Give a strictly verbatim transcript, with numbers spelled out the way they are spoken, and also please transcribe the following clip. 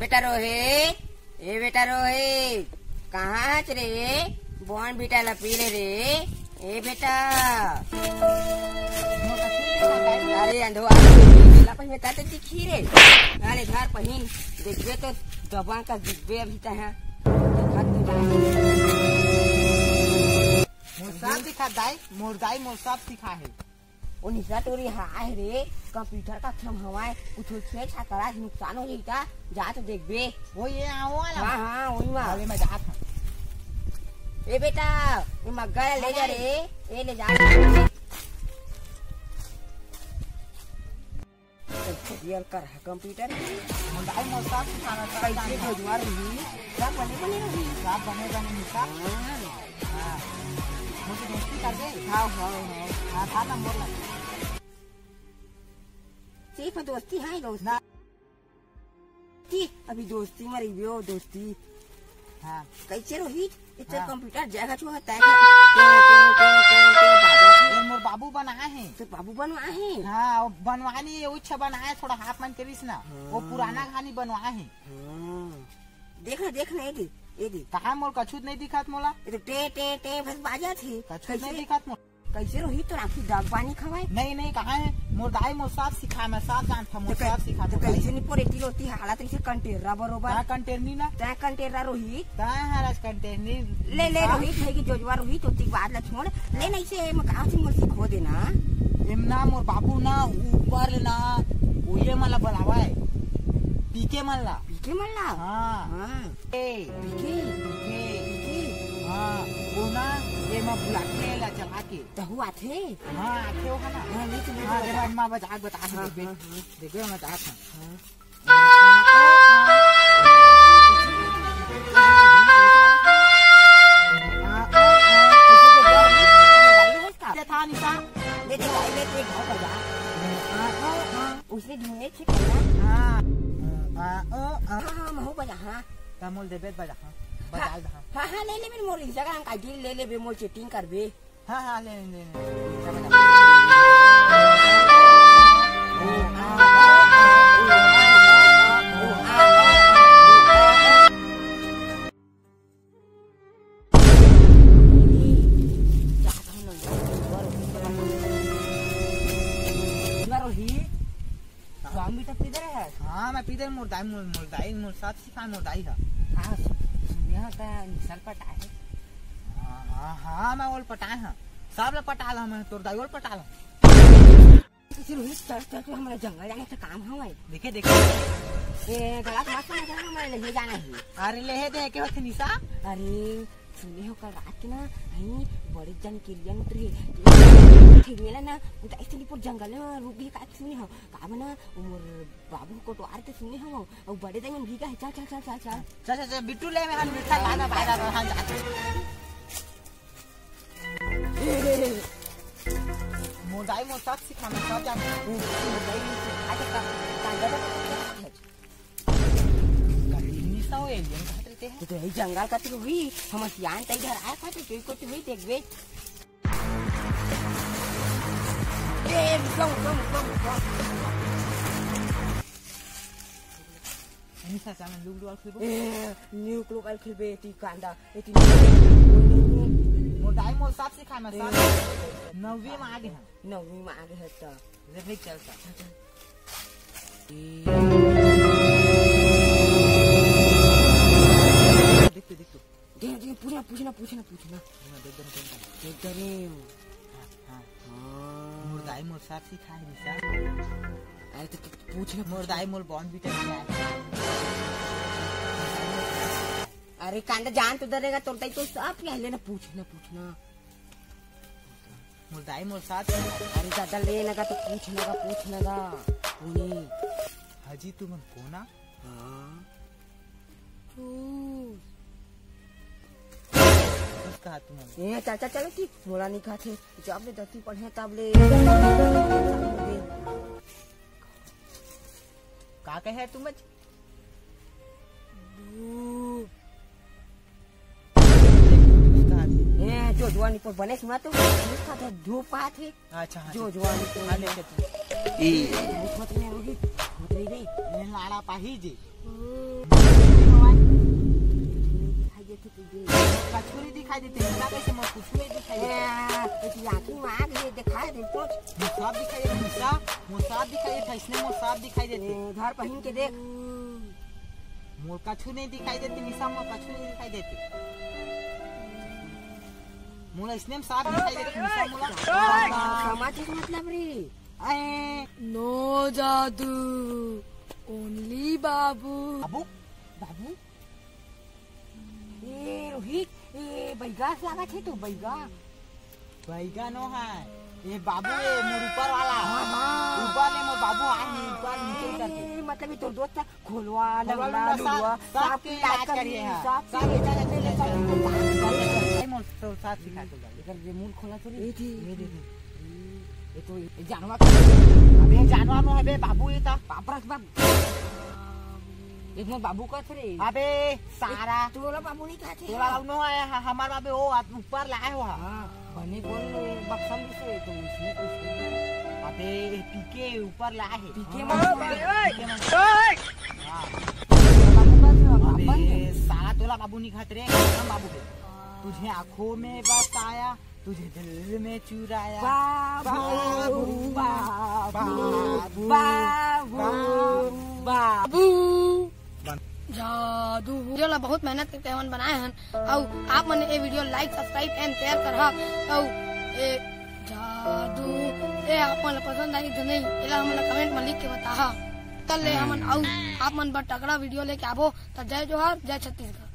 बेटा रोहित, ए बेटा रोहित, कहाँ हच रे? Bournvita ला पी ले रे, ए बेटा। अरे अंधवा, ला पहिन में ताते दिखी रे। अरे धर पहिन, देखबे तो दबा का दिखबे अभी तहाँ। मोर सब सिखा दाई, मोर दाई मोर सब सिखा हे। ओ निशा टोरी हा आहे रे, computer का खेल हवय, कुछ छेड़छाड़ करा नुकसान हो जाही ता, जा तो देखबे। ओ ये आओ वाला। हाँ, हाँ, वही मा। अरे मैं जात हूँ। ए बेटा, ये मग्गा ला ले जा रे, ए ले जा। चल, चल, ये कर है computer। मोर दाई मोर सब सिखाना था, कैसे जानता। जोजवा रही, सब बने बने रही। सब बने बने निशा। हाँ। हाँ। मोर से दोस्ती कर दे। हाँ, हाँ, हाँ। हाँ, था नंबर लग। सिर्फ दोस्ती है, दोस्त। ना। ती, अभी दोस्ती में रहिबे, ओ दोस्ती। हाँ। कैसे रोहित? इतना हाँ। Computer जगह छुआ तय कर। टे, टे, टे, टे, टे, बाजा। ये मोर बाबू बनाए हैं। तो बाबू बनवाए हैं? हाँ, वो बनवानी है, उच्छा बनाए, थोड़ा हाफ मन करिस ना। वो हाँ। पुराना कहानी बनवाए हैं। हाँ। देख ना, देख ना, ये दे, ये दे। कहाँ मोर कछुत नहीं दिखात मोला? ये तो टे, टे, टे, बस बाजा थे। कछुत कैसे? नहीं दिखात मोला। कैसे रोहित, तोर आँखी दाग पानी खवाए? नहीं, नहीं, कहाँ है? मोर दाई मोर सब सिखा, मैं सब जानता, मोर तो कै-, सब सिखा, तो मोर दाई। कैसे नहीं पोरे, एती रोती हालत ऐसे कंटेर्रा बरोबर। हाँ, कंटेरनी ना। तैं कंटेर्रा रोहित। तैं हर आज कंटेरनी। ले, ले, हाँ। रोहित, भाई की जोजवा रोहित, ओती बात ला छोड़। ले, नहीं से, मैं कहाँ से मोर सिखो देना? एम ना, मोर बाबू ना, ऊपर ले ना, वो ये मला बुलावा है। पीके मल्ला। पीके मल्ला? हाँ। हाँ। ए। पीके? पीके। पीके? हाँ, वो ना, ये मैं बुलाके ला चला के। तहु आथे? हाँ, आथे हो ना। हाँ, नहीं तो हाँ, नहीं देखो, अम्मा बजा के बता हाँ, दे, हाँ, हाँ। देखो, मैं बता हाँ। हाँ। ये था निशा। ले दे, ले दे, घर पर जा। उसने ढूंढे थे क्या? हाँ। हाँ, हाँ, महू बजा, हाँ। तमोल देबे बजा, हाँ। बजा हाँ, ले, हाँ। हाँ, हाँ, ले ले, मेरे मोर Instagram का I D ले ले बे, मोर chatting कर बे। हाँ, हाँ, ले, ले, ले, ले। स्वामी तो किधर है? हाँ, मैं पीधर मोर दाई, मोर, मोर दाई, मोर साथ सिखा मोर दाई है। हाँ, सु-, सुनिया का निशा ल पटाए। हाँ, हाँ, हाँ, मैं ओल पटाए हाँ। सब ल पटा ला मैं, तोर दाई ओल पटा ला। किसी रोहित चल, चल, चल, हमारे जंगल जाने का काम है भाई। देखे, देखे। ए, गलत मत समझ, हमारे ले जाना है। अरे, ले दे, के होथे निशा? अरे, सुने हो कल रात के ना, हई बड़े जन के लिए उतरे। फिर मेला ना, उनका ऐसे निपुर जंगल में रुक गए, का सुने हो? का बना, वो मोर बाबू को कोटवार के सुने हो, वो बड़े जन भीगा है, चल, चल, चल, चल, चल। चल, चल, चल, बिट्टू ले, मैं हम मिठा लाना, भाई, लाना, हम जाते हैं। मोर दाई मोर साथ सिखाना, सब जान। मोर दाई मोर साथ, अच्छा, का, का, का, का, का, कहीं नहीं सा वो alien कहत रहते हैं। तो यही जंगल का तो हुई, हम सियान तई घर आए खाते, तो कोई तो हुई देखबे। ए, रुको, रुको, रुको, रुको। निशा, चाहे लुक लुक खेलबो? ए, न्यू क्लोक खेलबे, ती कांदा, ए, ती मोर दाई मोर साथ सिखाना, ए, साथ। नौवीं में आ गए हैं। नौवीं में आ गए हैं तो। ले भाई, चल, चल। देख तो, देख तो। देख, देख, पूछना, पूछना, पूछना, पूछना। हाँ, देख, देख, देख, देख। देख, देख रे। हाँ, हाँ। हाँ। मोर दाई मोर साथ सिखाए निशा। अरे तो, तो पूछना, मोर दाई मोर Bournvita सिखाए। अरे कांदा जान तो डरेगा, तोर दाई तो सब पहले ना पूछना, पूछना। मोर दाई मोर साथ। अरे दादा ले नगा तो पूछ नगा, पूछ नगा। कोनी। हजी तुमन कोना? हाँ। चूस। चूस कहा तुमन? ए चाचा चलो ठीक, मोला नहीं खाथे। जब ले दसवीं पढ़े तब ले। का कहे तुम? धूप। ए, जो जवानी पर बने सुना तो, धूप का तो धूप पात है। अच्छा, हाँ, जो ठीक। जवानी पर हाँ, ले ले तू। ए। धूप मत ले होगी, मत ले गई। ये लाड़ा पाही जी। ओ। कछु नहीं दिखाई देते, बिना कैसे मोर कुछ नहीं दिखाई देते। ए, तेरी आँखी में आग ये दिखाई दे तो। मोर सब दिखाई देते, मोर सब, मोर सब दिखाई देते, इसने मोर सब दिखाई देते। ए, घर पहन के देख। मोर कछु नहीं दिखाई देते, निशा मोर कछु नहीं दिखाई देते। मोला इसने में सब दिखाई देते, निशा मोला। सामाजिक मतलब रे। आए। No जादू, only बाबू। बाबू, बाबू। ए रोहित, ए बैगा से लागत हे तो बैगा। बैगा नो है, ये बाबू ये मोर ऊपर वाला। हाँ, हाँ। ऊपर ले मोर बाबू आए हैं, ऊपर नीचे उतर के। ए, मतलब ये तोर दोस्त है, खोलवा, खोलवा, लंगड़ा, लंगड़ा, लुआ, सब, सब सब के इलाज इलाज करिए करिए, हैं। सब सब के इलाज करिए। सब के इलाज करिए। मोर तो साथ सिखा तो जाओ। एकर ये मुंह खोला तो रे। ये थी। ये दे दे। ये तो ये जानवर। अबे जानवर नो है बे, बाबू ये था। बाप रे बाप। एक मोर बाबू का थे रे। अबे सारा। तोला बाबू नहीं कहा थे। तोला बाबू नो आया, ह-, हमार बाबे वो आप ऊपर लाए हो। हाँ, बने बोल लो, बक्सम भी से तो इसने कुछ नहीं। अबे पीके ऊपर लाए है। पीके हाँ, मत बोल। पीके मत। हाँ। बाबू का थे, बाबू अबे बन गए। सारा तोला बाबू नहीं खाते रे, हम बाबू है। तुझे आंखों में बसाया, तुझे दिल में चुराया। बाबू, बाबू, बाबू, बाबू, बाबू, बाबू। बाबू। जादू। वीडियो ला बहुत मेहनत करके हमन बनाए हन, अउ आप मन ये video like, subscribe and share करहा, अउ ए जादू ए आप मन ला पसंद आई तो नहीं, एला हमन ला comment में लिख के बताहा। कल ले हमन अउ आप मन बर तगड़ा वीडियो लेके आबो। त जय जोहार, जय छत्तीसगढ़।